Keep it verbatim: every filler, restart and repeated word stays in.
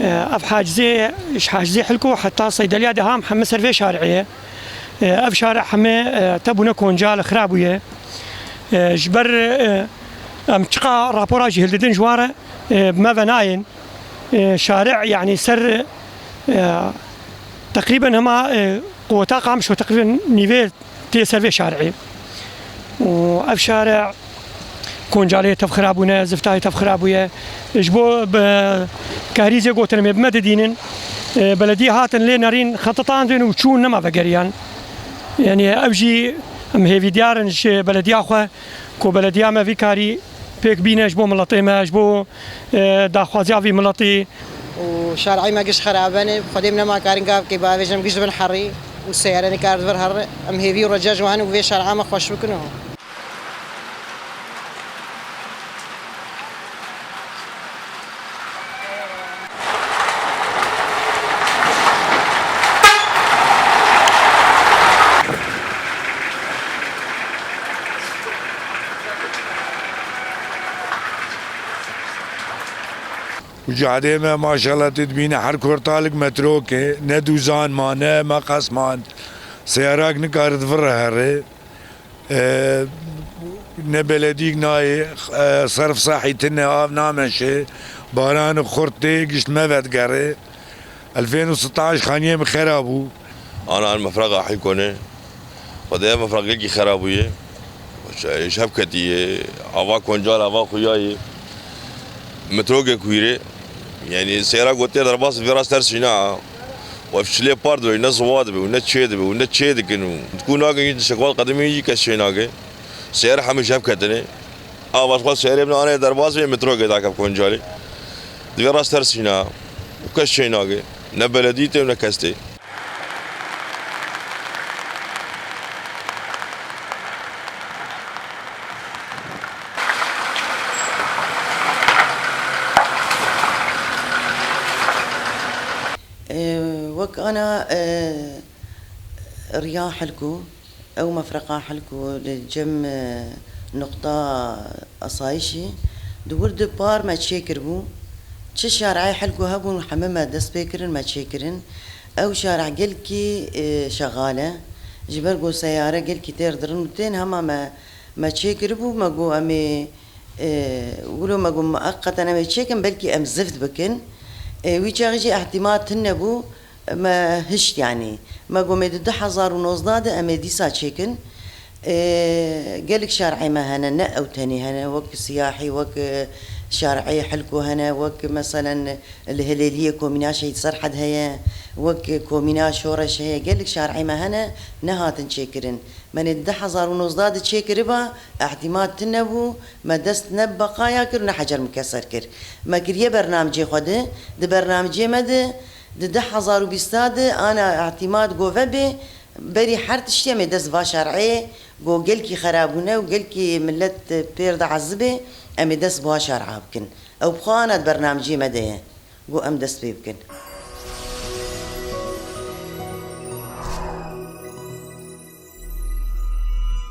Ev hacizê, ji hacizê Hilko heta Seydeliya Deham heme ser vê şarê ye. Ev şare heme, e, te bûne koncal, xira bûye. E, ji ber, e, em çiqa rapora jî hildidin ji wan re, e, bi me ve nayên. E, şare, yanî ser, e, teqrîben hema, e, quweta Qamişlo teqrîben nîvê tê ser vê şarê. Û ev şare koncalê tev xira bûne, ziftayê tev xira bûye. Ji bo bi kahrîzê gotin em ê bi me didînin, e, belediyê hatin lê nerîn xetitan dên û çûn nema vegeriyan. Yanî ev jî em hêvîdiyar in ji belediya xwe ku belediya me vî karî pêk bîne ji bo miletê me, ji bo, e, daxwaziya vî miletî. û şarê me giş xerabe ne, Xwedê min nema karin gavkê bavêjim giş bin herî û seyare nikar vir herî. Em hêvî û reca ji wan û vê şarê me xweş bikin û Û cadê me maşallah tu dibîne her kortalik metrok e, ne dûzan ma, ne meqes ma, seyarak nikare di vir re here. E, ne beledîk nayê, e, serf sahî tine, av nameşe, baran û xurt tê, gişt me vedigere. Elfên û sitaş xaniyê min xera bû. Ana mefreqa Hilkonê. Xwedê mefreq gelkî xera bûye. Ş-, şev ketiye. Ava koncal, ava xuya ye. Metrogê kuîrê. Yanî seyra gotiye derbas vê rast tersîna. Û ev çilê par dibe, ne ziwa dibe, ne çê dibe, ne çê dikin û. Ku nagin şekwal qedimî yî kes çê nage. Seyr hemî şev ketine. Ava xwe seyre bin anê derbas vê metrogê dake koncalê. Divê rast tersîna. Û kes çê nage. Ne beledî tê û ne kes tê. E, wek ana, e, riya Hilko, ew mefreqa Hilko li cem, e, nuqta asayişî, di wir de par me çêkiribû. Çi şareyê Hilko hebûn, heme me dest pê kirin, me çêkirin. Ew şare gelkî, e, şexal e. Ji ber ku seyare gelkî têr dirin û tên hema me, me çêkiribû, me got, em ê, e, wilo me got, mueqeten em ê çêkin, belkî em zift bikin. E, wî çaxê jî ihtimal tune bû, me hişt, yanî. Me got, em ê di du hezar û nozdeh de em ê dîsa çêkin. E, gelek şareyê me hene, ne ew tenê hene, wek siyahî, wek, e, şareyê Hilko hene, wek meselen li Hilêliyê komîna Şehîd Serhed heye, wek komîna Şoreş heye, gelek şareyê me hene, nehatin çêkirin. Me nê di du hezar û nozdeh de çêkiriba, ihtimal tune bû, me dest ne bi beqaya kir û ne hecer mikeser kir. Me kiriye bernamecê xwe de, di bernamecê me de, di du hezar û bîsta de ana ihtimal got vebe, berî her tiştî em ê dest va şer'ê, got gelkî xera bûne û gelkî millet pêr diezibê, em ê dest bi wa şer'a bikin. Ew bi xwe ana di bernamecê me de ye. Got em dest pê bikin.